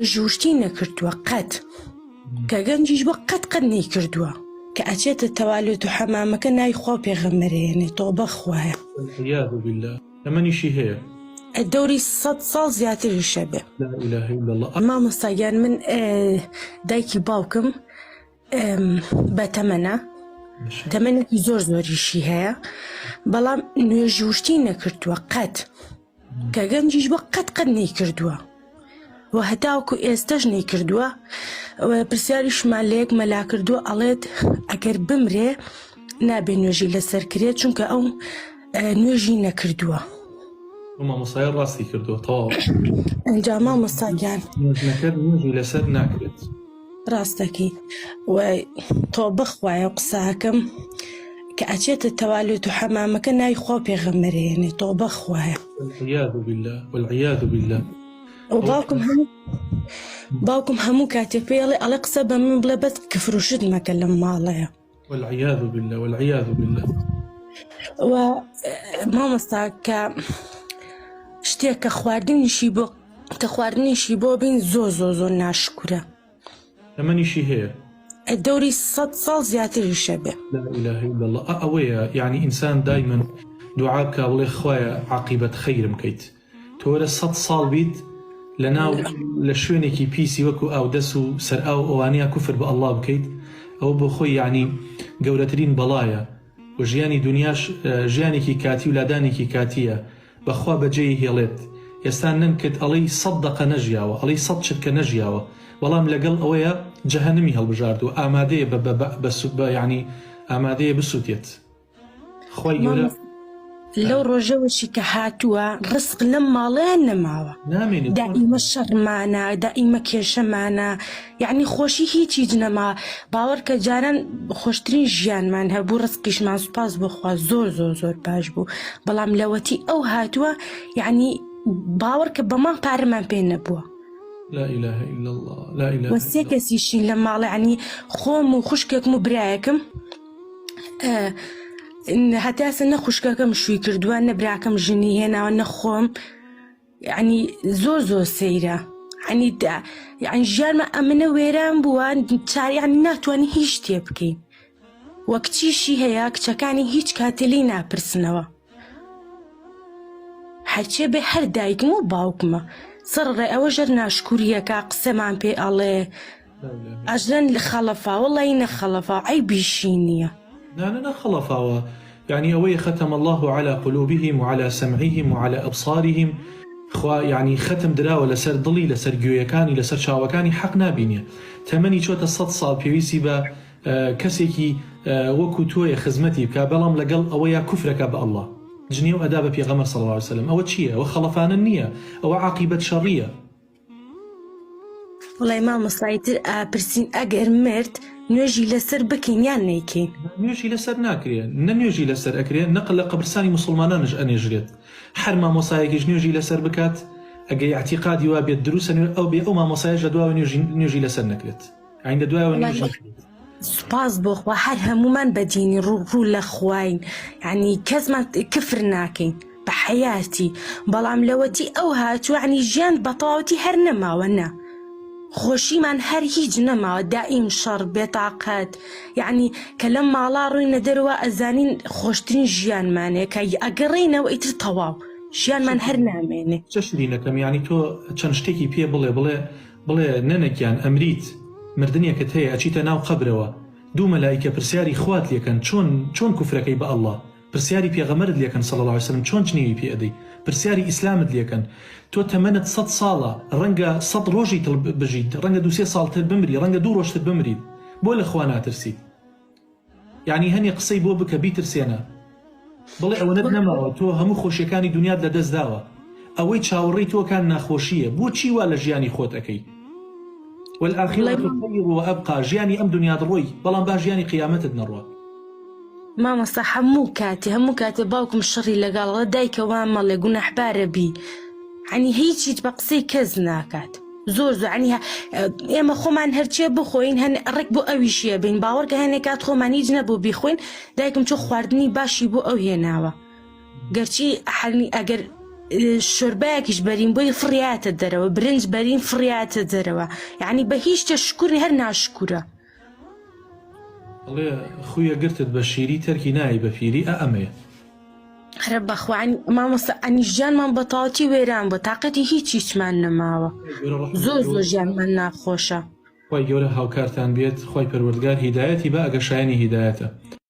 نوێژوشتی نەکردووە قەت کە گەنجیش بۆ قەت قەت نەیکردووە کە ئەچێتە تەوالێت و حەمامەکە ناوی خوا و پێغەمبەرێنێ تۆبە خوایە. والعیاذ باللە تەمەنیشی هەیە. دەوری سەد ساڵ زیاتریشە بێ. لا اله الا اللە. مامۆستا گیان من دایکی باوکم بەتەمەنە تەمەنێکی زۆر زۆریشی هەیە بەڵام نوێژوشتی نەکردووە قەت کە گەنجیش بۆ قەت قەت نەیکردووە و هەتاوکو ئێستەش نەیکردووە پرسیاریشمان لە یەک مەلا کردووە ئەڵێت ئەگەر بمرێ نابێ نوێژی لەسەر کرێت چونکە ئەو نوێژی نەکردووە. مامۆستایە ڕاستی کردووە تەواو. ئینجا مامۆستا گیان نوێژ نەکەر نوێژی لەسەر ناکرێت. ڕاستەکەی و تۆبە خوایە قساکەم کە ئەچێتە تەوالێت و حەمامەکە ناوی خوا و پێغەمبەرێنێ تۆبە خوایە. والعیاذ باللە والعیاذ باللە. و باوکم هەموو باوکم هەموو کاتێک پێی ئەڵێ ئەڵێ قسە بە من بڵێ بەس کفر و شت مەکە لەم ماڵەیە. والعیاذ باللە والعیاذ باللە. و مامۆستا کە شتێک کە خواردنیشی بۆ کە خواردنیشی بۆ بین زۆر زۆر زۆر ناشکورە. تەمەنیشی هەیە. دەوری سەد ساڵ زیاتریشە بێ. لا اله الا اللە ئە ئەوەیە یەعنی ئینسان دایمەن دوعا بکا بڵێ خوایە عاقیبەت خەیرم کەیت تۆ وەرە سەد ساڵ بیت لەناو لە شوێنێکی پیسی وەکو ئاودەس و سەرئاو ئەوانەیە کوفر بە اللە بکەیت ئەوە بۆ خۆی یەعنی گەورەترین بەڵایە و ژیانی دونیاش ژیانێکی کاتی و لادانێکی کاتیە بەخوا بەجێی هێڵێت ئێستا نەنکت ئەڵێی سەد دەقە نەژیاوە ئەڵێی سەد چرکە نەژیاوە بەڵام لەگەڵ ئەوەیا جەهەنمی هەڵبژاردوە ئامادەیە بە بە بە بە یانی ئامادەیە بسوتێت خوای گەورە مامۆستا لەو ڕۆژەوەشی کە هاتووە ڕزق لەم ماڵەیان نەماوە نامێنێت چۆن دائیمە شەڕمانە دائیمە کێشەمانە یەعنی خۆشی هیچ هیچ نەما باوەڕکە جاران خۆشترین ژیانمان هەبوو ڕزقیشمان سوپاس بۆ خوا زۆر زۆر زۆر باش بوو بەڵام لەوەتی ئەو هاتووە یەعنی باوەڕکە بەمان پارەمان پێ نەبووە. لا اله الا اللە لا اله وە سێ الا اللە. کەسیشین لە ماڵێ یەعنی خۆم و خوشکێکم و برایەکم هەتا ئێستا نە خوشکەکەم شووی کردووە نە براکەم ژنی هێناوە نە خۆم یعنی زۆر زۆر سەیرە یعنی دا یعنی ژیانمە ئەمنە وێران بووە چار یعنی ناتوانین هیچ شتێ بکەین وە کچیشی هەیە کچەکانی هیچ کاتێ لێی ناپرسنەوە هەرچێ بێ هەر دایکم و باوکمە سەر ڕێ ئەوە ژەر ناشکوریەکە قسەمان پێ ئەڵێ ئەژەن خەڵەفا وەڵی نەخەڵەفا عەیبیشی نییە. نا نا نەخەڵەفاوە یەعنی ئەوەیە ختم اللە علی قلوبهم وعلی سمعهم وعلی ابصارهم خوا یەعنی خەتم دراوە لەسەر دڵی لەسەر گوێیەکانی لەسەر چاوەکانی حەق نابینێ تەمەنی چۆتە سەد ساڵ پێویستی بە کەسێکی وەکو تۆیە خزمەتی بکا بەڵام لەگەڵ ئەوەیا کوفرەکا بە اللە جنێو ئەدا بە پێغەمبەر صلی اللە علیە وسلم ئەوە چیە ئەوە خەڵەفانن نیە ئەوە عاقیبەت شەڕیە. وەڵای مامۆستا ئیتر ئاپرسین ئەگەر مرد نوێژی لەسەر بکەین یان نەیکەین؟ نوێژی لەسەر ناکرێ نە نوێژی لەسەر ئەکرێ نە لە قەبرستانی موسڵمانانش ئەنێژرێت هەر مامۆسایەکیش نوێژی لەسەر بکات ئەگەر ئیعتیقادی وابێت دروستە نوێ ئەو بێ ئەو مامۆسایەش لە دواوە نوێژی نوێژی لەسەر نەکرێت یانی لە دوایەوە نوێژ نەکرێت. سوپاس بۆ خوا هەر هەموومان بە دینی ڕوو ڕوو لە خواین یعنی کەسمان کفر ناکەین بە حەیاتی بەڵام لەوەتی ئەو هاتووە یعنی ژیان بەتەواوەتی هەر نەماوە نا خۆشیمان هەر هیچ نەماوە دائیم شەڕ بێتاقەت یعنی کە لەم ماڵا ڕووینە دەرەوە ئەزانین خۆشترین ژیانمانەیە کە ئەگەڕێینەوە ئیتر تەواو ژیانمان هەر نامێنێ. کچە شیرینەکەم یانی تۆ چەند شتێکی پێ بڵێ بڵێ بڵێ نەنە گیان ئەمریت مردنێکت هەیە ئەچیتە ناو قەبرەوە دوو مەلائیکە پرسیاری خوات لێکەن چۆن چۆن کوفرەکەی بە اللە پرسیاری پێغەمبەرت لێکەن صلی اللە علیە وسلم چۆن جنێوی پێ ئەدەی پرسیاری ئیسلامت لێکەن تۆ تەمەنت سەد ساڵە ڕەنگە سەد ڕۆژی تر بژیت ڕەنگە دوو سێ ساڵ تر بمری ڕەنگە دوو ڕۆژ تر بمریت بۆ لە خوا ناترسیت یانی هەنێ قسەی بۆ بکە بیترسێنە بڵێ ئەوەنەت نەماوە تۆ هەموو خۆشیەکانی دونیات لەدەست داوە ئەوەی چاوەڕێی تۆکان ناخۆشیە بۆچی وا لە ژیانی خۆت ئەکەی والآخرة خیر وابقی ژیانی ئەم دونیات ڕۆی بەڵام با ژیانی قیامەتت نەڕوا. مامۆستا هەموو کاتێ هەموو کاتێ باوکم شەڕی لەگەڵ ئەڵێ دایکە وا مەڵێ گوناحبارە بی عنی هیچ هیچ بە قسەی کەس ناکات زۆر زۆر عنی ئێمە خۆمان هەرچێ بخۆین هەن ڕێک بۆ ئەویشیە بین باوەڕکە هەنێ کات خۆمان هیچ نەبوو بیخۆین دایکم چۆ خواردنی باشی بۆ ئەو هێناوە گەرچی حەنی ئەگەر. شۆربایەکیش بەرین بۆی فڕیاتە دەرەوە برنج بەرین فڕیاتە دەرەوە یعنی بە هیچ شتێ شکور هەر ناشکورە. ئەڵێ خویە گرتت بە شیری تەرکی نایەی بە پیری ئە ئەمەیە. ئەرە بەخوا عنی مامۆستا عنی ژیانمان بەتەواوەتی وێران بووە تاقەتی هیچ هیچمان نەماوە زۆر زۆر ژیانمان ناخۆشە. خوای گەورە هاوکارتان بێت خوای پەروەردگار هیدایەتی با ئەگەر شایەنی هیدایەتە.